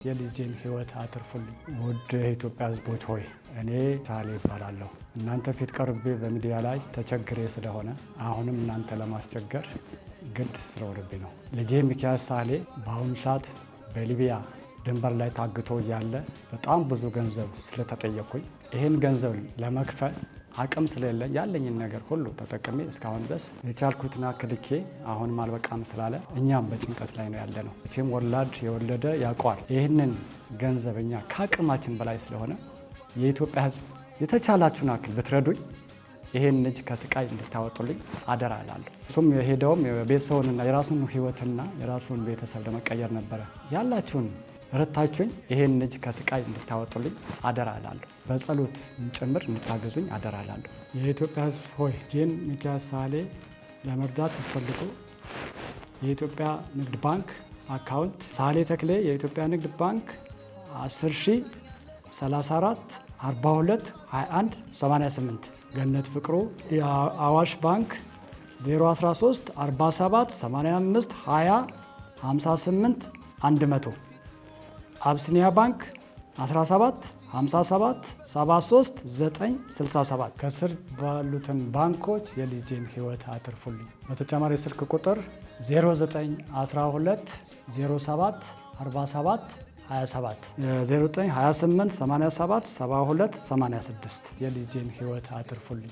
የልጄን ሕይወት አትርፉልኝ። ውድ የኢትዮጵያ ሕዝቦች ሆይ፣ እኔ ሳሌ እባላለሁ። እናንተ ፊት ቀርቤ በሚዲያ ላይ ተቸግሬ ስለሆነ አሁንም እናንተ ለማስቸገር ግድ ስለሆነብኝ ነው። ልጄ ሚኪያስ ሳሌ በአሁኑ ሰዓት በሊቢያ ድንበር ላይ ታግቶ እያለ በጣም ብዙ ገንዘብ ስለተጠየቅኩኝ ይህን ገንዘብ ለመክፈል አቅም ስለሌለኝ ያለኝን ነገር ሁሉ ተጠቅሜ እስካሁን ድረስ የቻልኩትን ያክል ልኬ አሁንም አልበቃም ስላለ እኛም በጭንቀት ላይ ነው ያለነው። መቼም ወላድ የወለደ ያውቀዋል። ይህንን ገንዘብ እኛ ከአቅማችን በላይ ስለሆነ የኢትዮጵያ ሕዝብ የተቻላችሁን ያክል ብትረዱኝ፣ ይሄን ልጅ ከስቃይ እንድታወጡልኝ አደራ እላለሁ። እሱም የሄደውም የቤተሰቡንና የራሱን ሕይወትና የራሱን ቤተሰብ ለመቀየር ነበረ። ያላችሁን ረድታችሁኝ ይሄን ልጅ ከስቃይ እንድታወጡልኝ አደራ እላለሁ። በጸሎት ጭምር እንድታገዙኝ አደራ እላለሁ። የኢትዮጵያ ሕዝብ ሆይ፣ ልጄን ሚኪያስ ሳሌ ለመርዳት ብትፈልጉ የኢትዮጵያ ንግድ ባንክ account ሳሌ ተክሌ፣ የኢትዮጵያ ንግድ ባንክ 10 ሺ 34 42 21 88። ገነት ፍቅሩ፣ የአዋሽ ባንክ 013 47 85 20 58 100። አብሲኒያ ባንክ 17 57 73 9 67። ከስር ባሉትን ባንኮች የልጄን ሕይወት አትርፉልኝ። በተጨማሪ ስልክ ቁጥር 0912 07 47 27፣ 0928 87 72 86። የልጄን ሕይወት አትርፉልኝ።